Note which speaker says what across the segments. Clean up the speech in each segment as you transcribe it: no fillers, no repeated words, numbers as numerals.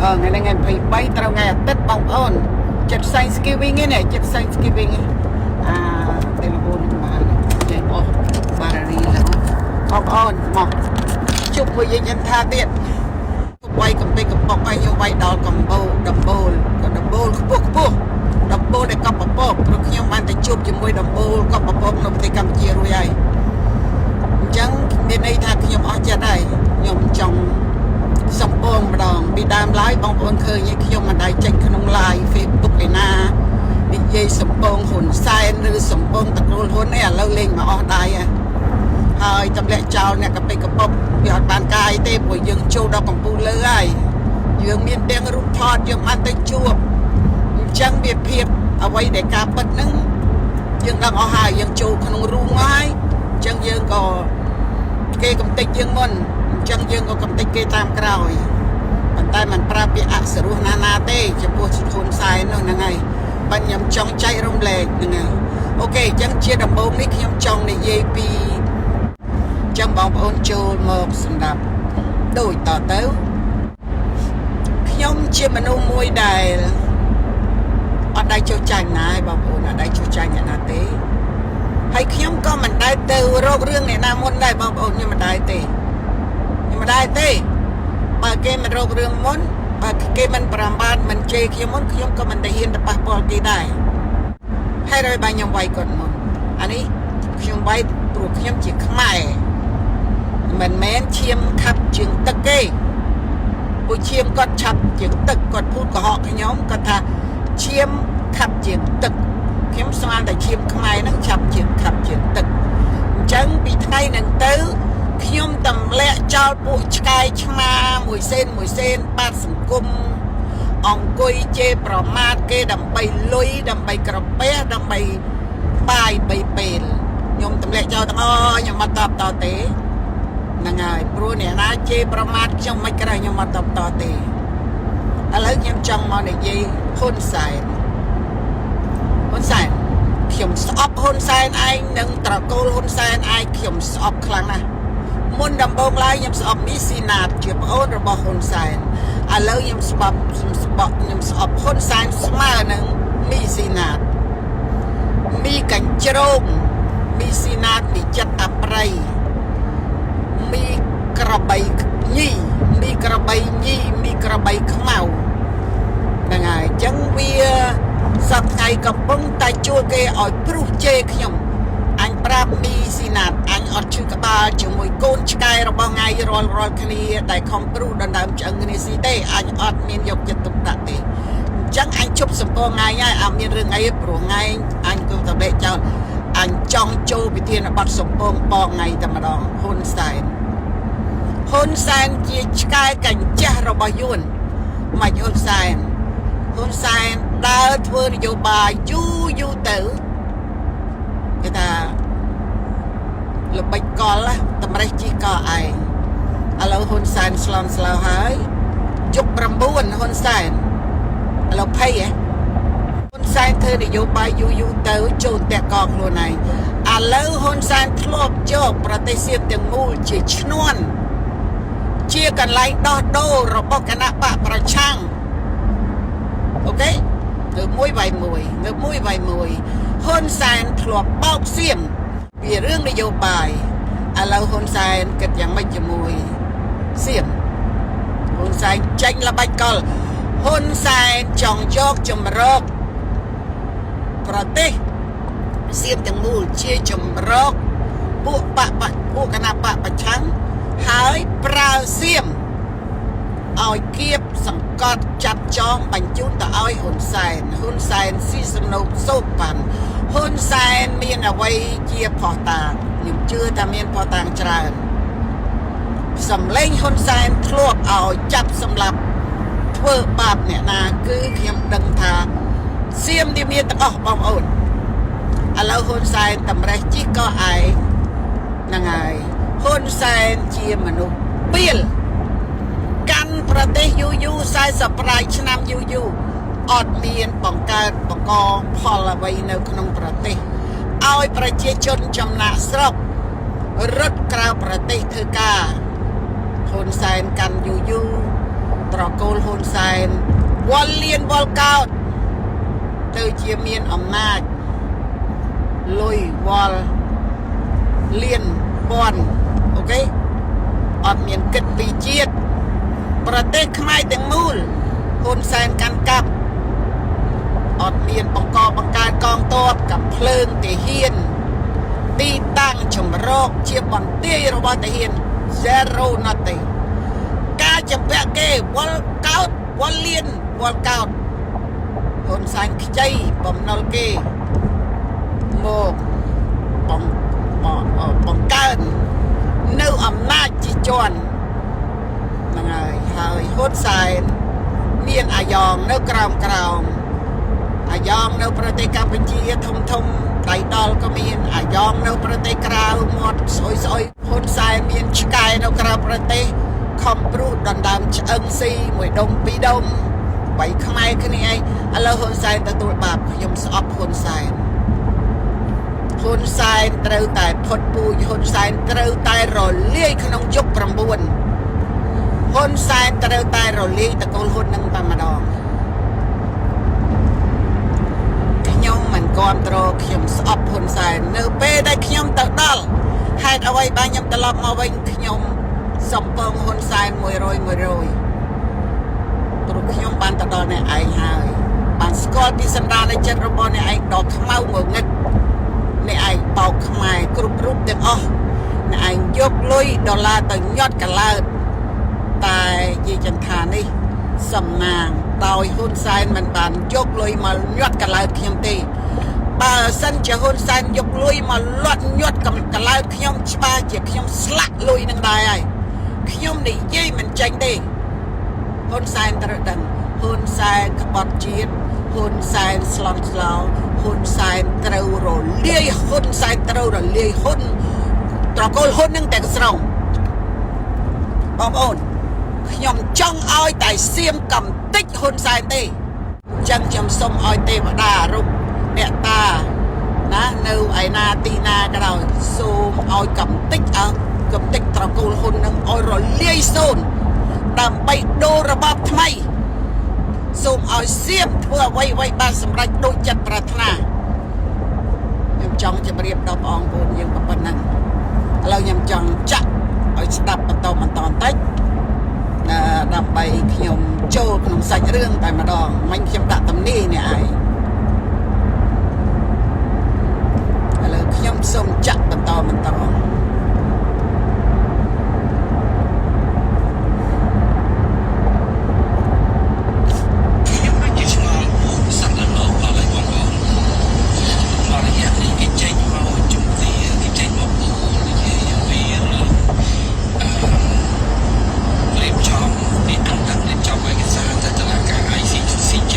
Speaker 1: អឺថ្ងៃនេះថ្ងៃ23ត្រូវថ្ងៃអាទិត្យបងប្អូនចិត្ត Thanksgiving ឯនេះចិត្ត Thanksgiving ឯអាទូរហ្វូននេះបានចេះអស់បាររីឡើយបងប្អូនមកជប់មួយយើងញ៉ាំថាទៀតវាយកំពេចកំប៉ុកឲ្យយកវាយដល់កំបោដំបូលក៏ដំបូលខ្ពស់ខ្ពស់ដំបូលដែលកប់ពពកព្រោះខ្ញុំបានទៅជួបជាមួយដំបូលកប់ពពកនៅប្រទេសកម្ពុជារួចហើយអញ្ចឹងមានន័យថាខ្ញុំអស់ចិត្តហើយខ្ញុំចង់ សំពងម្ដងពីដើមឡើយបងប្អូនឃើញឯងខ្ញុំមិនដែលចេញក្នុង live Facebook ឯណានិយាយសំពងហ៊ុនសែនឬសំពងតក្រូលហ៊ុននេះឥឡូវលេងមកអស់ដៃហ่ะហើយទម្លាក់ចោលអ្នកកប៉ិកកប៉ុបវាអត់បានកាយទេព្រោះយើងចូលដល់កំពូលលើហើយយើងមានទាំងរូបថតយើងបានទៅជួបអញ្ចឹងវាភាពអ្វីដែលការពិតហ្នឹងយើងដឹងអស់ហើយយើងចូលក្នុងរូងហើយអញ្ចឹងយើងក៏គេកំតិចយើងមុនអញ្ចឹងយើងក៏កំតិចគេតាមក្រោយ ប៉ុន្តែมันប្រើពាក្យអសរោះណាណាទេចំពោះហ៊ុនសែននោះហ្នឹងហើយបើខ្ញុំចង់ចែករំលែកហ្នឹងហើយ OK អញ្ចឹងជាដំបូងនេះខ្ញុំចង់និយាយពីអញ្ចឹងបងប្អូនចូលមកសម្រាប់ដូចតទៅខ្ញុំជាមនុស្សមួយដែលអត់ដែរចូលចាញ់ណាឯងបងប្អូនអត់ដែរចូលចាញ់អ្នកណាទេហើយខ្ញុំក៏មិនដែលទៅរករឿងអ្នកណាមុនដែរបងប្អូនខ្ញុំមិនដែលទេខ្ញុំមិនដែលទេ បើគេមិនរករឿងមុនបើគេមិនប្រមាថមិនជេរខ្ញុំមុនខ្ញុំក៏មិនទៅហ៊ានទៅប៉ះពាល់គេដែរហើយរយបើខ្ញុំវាយគាត់មុនអានេះខ្ញុំវាយព្រោះខ្ញុំជាខ្មែរមិនមែនឈាមខាប់ជាងទឹកទេពួកឈាមគាត់ឆាប់ជាងទឹកគាត់ភូតកុហកខ្ញុំគាត់ថាឈាមខាប់ជាងទឹកខ្ញុំស្មានតែឈាមខ្មែរហ្នឹងឆាប់ជាងខាប់ជាងទឹកអញ្ចឹងពីថ្ងៃហ្នឹងទៅខ្ញុំទម្លាក់ចោលពួកឆ្កែឆ្មាមួយសេនមួយសេនបាត់សង្គមអង្គុយជេរប្រមាថគេដើម្បីលុយដើម្បីក្រពះដើម្បីបាយបីពេលខ្ញុំទម្លាក់ចោលទាំងអស់ខ្ញុំអត់តបតទេហ្នឹងហើយព្រោះអ្នកណាជេរប្រមាថខ្ញុំមិនក្រែខ្ញុំអត់តបតទេឥឡូវខ្ញុំចង់មកនិយាយហ៊ុនសែនហ៊ុនសែនខ្ញុំស្អប់ហ៊ុនសែនឯងនិងត្រកូលហ៊ុនសែនឯងខ្ញុំស្អប់ខ្លាំងណាស់មុនដំបូងឡើយខ្ញុំស្អប់មីស៊ីណាតជាប្អូនរបស់ហ៊ុនសែនឥឡូវខ្ញុំស្បប់ខ្ញុំស្បប់ខ្ញុំស្អប់ហ៊ុនសែនស្មើនឹងមីស៊ីណាតមីកញ្ជ្រោងមីស៊ីណាតមីចិត្តអប្រ័យមីក្របីញីមីក្របីញីមីក្របីខ្មៅហ្នឹងហើយអញ្ចឹងវាសប្ថ្ងៃកំពុងតែជួលគេឲ្យព្រុសជេរខ្ញុំអញប្រាប់មីស៊ីណាតអញអត់ឈឺក្បាលជាមួយកូនឆ្កែរបស់ថ្ងៃរាល់រាល់គ្នាដែលខំព្រុសដណ្ដើមឆ្អឹងគ្នាស៊ីទេអញអត់មានយកចិត្តទុកដាក់ទេអញ្ចឹងអញជប់សម្ពងថ្ងៃហើយអត់មានរឿងអីទេព្រោះថ្ងៃអញក៏តបេចោលអញចង់ចូលពិធានបတ်សម្ពងបងថ្ងៃតែម្ដងហ៊ុនសែនហ៊ុនសែនជាឆ្កែកញ្ចាស់របស់យួនមិនហ៊ុនសែនហ៊ុនសែនដើរធ្វើនយោបាយយូរយូរទៅគេថាល្បិចកលណាតម្រេះជីកឯងឥឡូវហ៊ុនសែនស្លន់ស្លោហើយយុគ9ហ៊ុនសែនឥឡូវភ័យហ៎ហ៊ុនសែនធ្វើនយោបាយយូរយូរទៅចូលតាក់កខ្លួនឯងឥឡូវហ៊ុនសែនធ្លាប់យកប្រទេសសៀមទាំងមូលជាឈ្នួនជាកន្លែងដោះដូររបស់គណៈបកប្រឆាំង OK ងើបមួយវាយមួយងើបមួយវាយមួយហ៊ុនសែនធ្លាប់បោកសៀមពីរឿងនយោបាយឥឡូវហ៊ុនសែនគិតយ៉ាងម៉េចជាមួយសៀមហ៊ុនសែនចេញល្បិចកលហ៊ុនសែនចង់យកជំរកប្រទេសសៀមទាំងមូលជាជំរកពួកបកពួកគណៈបកប្រឆាំងហើយប្រើសៀម ឲ្យគៀបសង្កត់ចាប់ចងបញ្ជូនទៅឲ្យហ៊ុនសែនហ៊ុនសែនស៊ីសំណូកសូកប៉ាន់ហ៊ុនសែនមានអ្វីជាផុសតាងខ្ញុំជឿថាមានផុសតាងច្រើនសំលេងហ៊ុនសែនធ្លាប់ឲ្យចាប់សម្លាប់ធ្វើបាបអ្នកណាគឺខ្ញុំដឹងថាសៀមទីមានទាំងអស់បងប្អូនឥឡូវហ៊ុនសែនតម្រេះជីកកឯងហ្នឹងហើយហ៊ុនសែនជាមនុស្សពីល កាន់ប្រទេសយូរយូរ40ប្រាយឆ្នាំយូរយូរអត់មានបង្កើតបង្កផលអ្វីនៅក្នុងប្រទេសឲ្យប្រជាជនចំណាកស្រុករត់ក្រៅប្រទេសធ្វើការហ៊ុនសែនកាន់យូរយូរ ត្រកូលហ៊ុនសែនវល់លៀនវល់កោតទៅជាមានអំណាចលុយវល់លៀនពាន់ okay អត់មានគិតពីជាតិប្រទេសខ្មែរទាំងមូលហ៊ុនសែនកាន់កាប់អត់មានបង្កបង្កើតកងទ័ពកំភ្លើងទាហាន ទីតាំងចម្រោកជាបន្ទាយរបស់ទាហាន zero nothing ការចម្ពាក់គេវល់កោតវល់លៀនវល់កោតហ៊ុនសែនខ្ចីបំណុលគេមកបង្បង្កើននៅអំណាចជាជាន់ហ្នឹងហើយហើយហ៊ុនសែនមានអាយ៉ងនៅក្រោមក្រោមអាយ៉ងនៅប្រទេសកម្ពុជាធំធំដៃដល់ក៏មានអាយ៉ងនៅប្រទេសក្រៅមាត់ស្អុយស្អុយហ៊ុនសែនមានឆ្កែនៅក្រៅប្រទេសខំព្រុសដណ្ដើមឆ្អឹងស៊ីមួយដុំពីរដុំបីខ្មែរគ្នាឯងឥឡូវហ៊ុនសែនទទួលបាបខ្ញុំស្អប់ហ៊ុនសែនហ៊ុនសែនត្រូវតែផុតពូជហ៊ុនសែនត្រូវតែរលាយក្នុងយុគ9ហ៊ុនសែនត្រូវតែរលាយតកូលហ៊ុននឹងតែម្ដងខ្ញុំមិនគ្រប់គ្រងខ្ញុំស្អប់ហ៊ុនសែននៅពេលដែលខ្ញុំទៅដល់ហេតុអ្វីបានខ្ញុំត្រឡប់មកវិញខ្ញុំសំពងហ៊ុនសែន100 100ព្រោះខ្ញុំបានទៅដល់អ្នកឯងហើយបានស្គាល់ពីសន្តានចិត្តរបស់អ្នកឯងដ៏ខ្មៅងងឹតអ្នកឯងបោកខ្មែរគ្រប់រូបទាំងអស់អ្នកឯងយកលុយដុល្លារទៅញាត់កឡោតតែយីចន្ទានេះសំណាងដោយហ៊ុនសែនមិនបានយកលុយមកញាត់កឡោតខ្ញុំទេបើសិនជាហ៊ុនសែនយកលុយមកលាត់ញាត់កឡោតខ្ញុំច្បាស់ជាខ្ញុំស្លាក់លុយនឹងដែរហើយខ្ញុំនិយាយមិនចេញទេហ៊ុនសែនត្រូវដឹងហ៊ុនសែនក្បត់ជាតិហ៊ុនសែនស្លន់ស្លោហ៊ុនសែនត្រូវរលាយហ៊ុនសែនត្រូវរលាយហ៊ុនត្រកូលហ៊ុននឹងតែស្រុងបងប្អូនខ្ញុំចង់ឲ្យតែសៀមកំតិចហ៊ុនសែនទេអញ្ចឹងខ្ញុំសូមឲ្យទេវតារូបអ្នកតាណានៅឯណាទីណាក៏ដោយសូមឲ្យកំតិចអើកំតិចត្រកូលហ៊ុននឹងឲ្យរលាយសូន្យដើម្បីដូររបបថ្មីសូមឲ្យសៀមធ្វើអ្វីអ្វីបានសម្រេចដូចចិត្តប្រាថ្នាខ្ញុំចង់ជម្រាបដល់បងប្អូនយើងប៉ុណ្ណឹងឥឡូវខ្ញុំចង់ចាក់ឲ្យស្ដាប់បន្តបន្តបន្តិចដើម្បីខ្ញុំចូលក្នុងសាច់រឿងតែម្ដងមិញខ្ញុំដាក់តំនីនេះឯងឥឡូវខ្ញុំសូមចាក់បន្តបន្ត
Speaker 2: ខ្ញុំដូចជាឆ្ងល់ពូសត្វលលោកដល់ហើយបងប្អូនមករយៈនេះគេចេញមកជំទាគេចេញមកពូនិយាយអំពីរឿងអឺរៀបចំពីអង្គរៀបចំឯកសារទៅតុលាការ ICCJ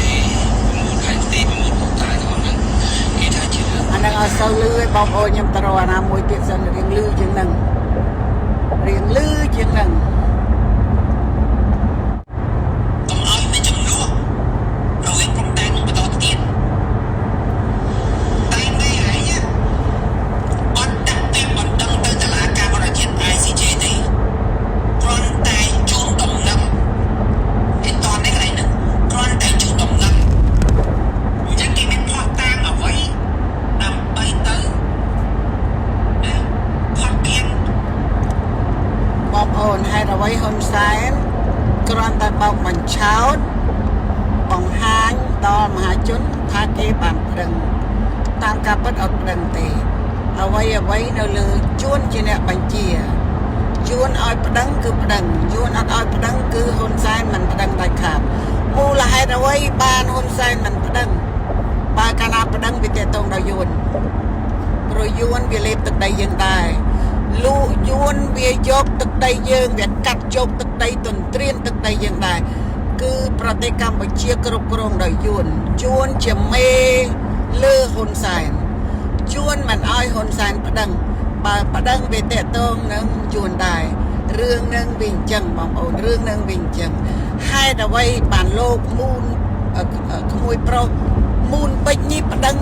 Speaker 2: ប្រមូលផែនទីប្រមូលភស្តុតាងទាំងអស់ហ្នឹងគេថាជារឿង
Speaker 1: អានឹងអត់សូវលឺឯងបងប្អូនខ្ញុំទៅរកអាណាមួយទៀតសិនរៀងលឺជាងនឹងរៀងលឺជាងនឹង
Speaker 2: កុំឲ្យមានចំនួនរវាងព្រំដែននឹងបន្តទៅទៀតតែមេឯងអត់ដាក់ពាក្យបណ្ដឹងទៅតុលាការអន្តរជាតិ ICJ ទេគ្រាន់តែជូនដំណឹងឯតនេះកន្លែងហ្នឹងគ្រាន់តែជូនដំណឹងអញ្ចឹងគេមានភស្តុតាងអ្វីដើម្បីទៅណាផុតគៀន
Speaker 1: បងប្អូនហេតុអ្វីហ៊ុនសែនគ្រាន់តែបោកបញ្ឆោតបង្ហាញដល់មហាជនថាគេបានប្រឹងតាមការពិតអត់ប្រឹងទេអ្វីអ្វីនៅលើជួនជាអ្នកបញ្ជាជួនឲ្យប្តឹងគឺប្តឹងជួនអត់ឲ្យប្តឹងគឺហ៊ុនសែនមិនប្តឹងដាច់ខាតមូលហេតុអ្វីបានហ៊ុនសែនមិនប្តឹងបើកាលណាប្តឹងវាតេតងដល់យួន ព្រោះយួនវាលេបទឹកដីយើងដែរលូយួនវាយកទឹកដីយើងវាកាត់យកទឹកដីទន្ទ្រានទឹកដីយើងដែរគឺប្រទេសកម្ពុជាគ្រប់គ្រងដោយយួនយួនជាមេលើហ៊ុនសែនយួនមិនអោយហ៊ុនសែនប្តឹងបើប្តឹងវាតេតងនឹងយួនដែររឿងនឹងវាអញ្ចឹងបងប្អូនរឿងនឹងវាអញ្ចឹងហេតុអ្វីបានលោកមូនក្មួយប្រុសមូនពេជ្រនេះប្តឹង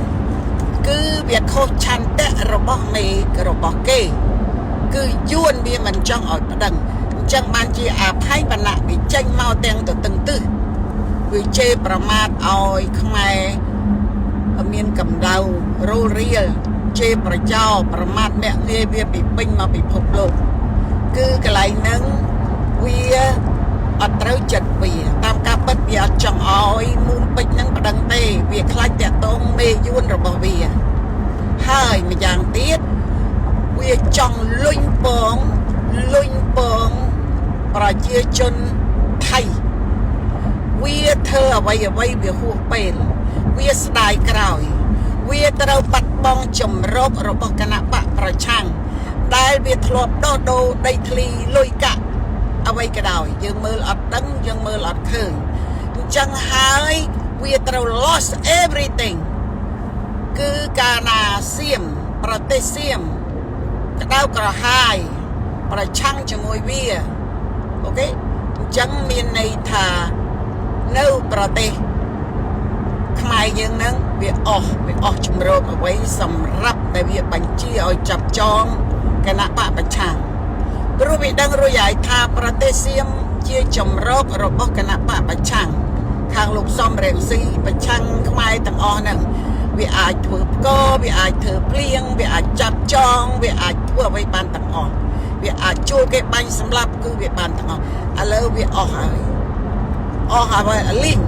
Speaker 1: គឺវាខុសឆន្ទៈរបស់មេរបស់គេ គឺយួនវាមិនចង់ឲ្យប្តឹង ចឹងបានជាអាផៃបណៈវាចេញមកទាំងទៅទឹងទឹះវាជេរប្រមាថឲ្យខ្មែរមានកម្ដៅរោលរៀលជេរប្រចោប្រមាថអ្នកងាយវាពីពេញមកពិភពលោកគឺកន្លែងហ្នឹងវាអត់ត្រូវចិត្តវាតាមការពិតវាអត់ចង់ឲ្យមូនពេជ្រហ្នឹងប្តឹងទេវាខ្លាចតាក់ទងមេយួនរបស់វាហើយម្យ៉ាងទៀតវាចង់លុញពងលុញពងប្រជាជនថៃវាធ្វើអ្វីអ្វីវាហួសពេលវាស្ដាយក្រោយវាត្រូវបាត់បង់ជំរករបស់គណៈបកប្រឆាំងដែលវាធ្លាប់ដោះដូរដីធ្លីលុយកាក់អ្វីក៏ដោយយើងមើលអត់ដឹងយើងមើលអត់ឃើញអញ្ចឹងហើយវាត្រូវ lost everything គឺកាលណាសៀមប្រទេសសៀមក្តៅក្រហាយប្រឆាំងជាមួយវា OK អញ្ចឹងមានន័យថានៅប្រទេសខ្មែរយើងនឹងវាអស់ជំរកអ្វីសម្រាប់តែវាបញ្ជាឲ្យចាប់ចងគណៈបកប្រឆាំងព្រោះវាដឹងរួចហើយថាប្រទេសសៀមជាជំរករបស់គណៈបកប្រឆាំងខាងលោកសំរងស៊ីប្រឆាំងខ្មែរទាំងអស់ហ្នឹងវាអាចធ្វើផ្កវាអាចធ្វើភ្លៀងវាអាចចាប់ចងវាអាចធ្វើអ្វីបានទាំងអស់វាអាចជួលគេបាញ់សម្លាប់គឺវាបានទាំងអស់ឥឡូវវាអស់ហើយអស់ហើយលីង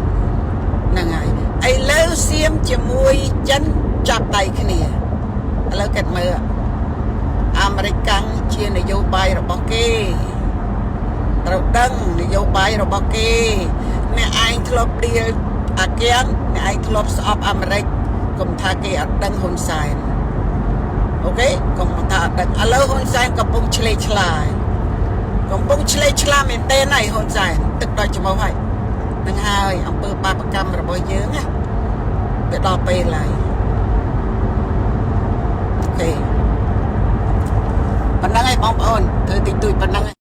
Speaker 1: ហ្នឹងហើយឥឡូវសៀមជាមួយចិនចាប់ដៃគ្នាឥឡូវកាត់មើលអាមេរិកកាំងជានយោបាយរបស់គេត្រូវដឹងនយោបាយរបស់គេអ្នកឯងធ្លាប់ដៀលអាគៀងអ្នកឯងធ្លាប់ស្អប់អាមេរិកកុំថាគេអត់ដឹងហ៊ុនសែន OK កុំថាអត់ដឹងឥឡូវហ៊ុនសែនកំពុងឆ្លេឆ្លាយកំពុងឆ្លេឆ្លាមែនទេហើយហ៊ុនសែនទឹកដល់ច្មោះហើយនឹងហើយអំពើបាបកម្មរបស់យើងណាវាដល់ពេលហើយ OK ប៉ុណ្ណឹងឯងបងប្អូនធ្វើតិចតួចប៉ុណ្ណឹងឯង។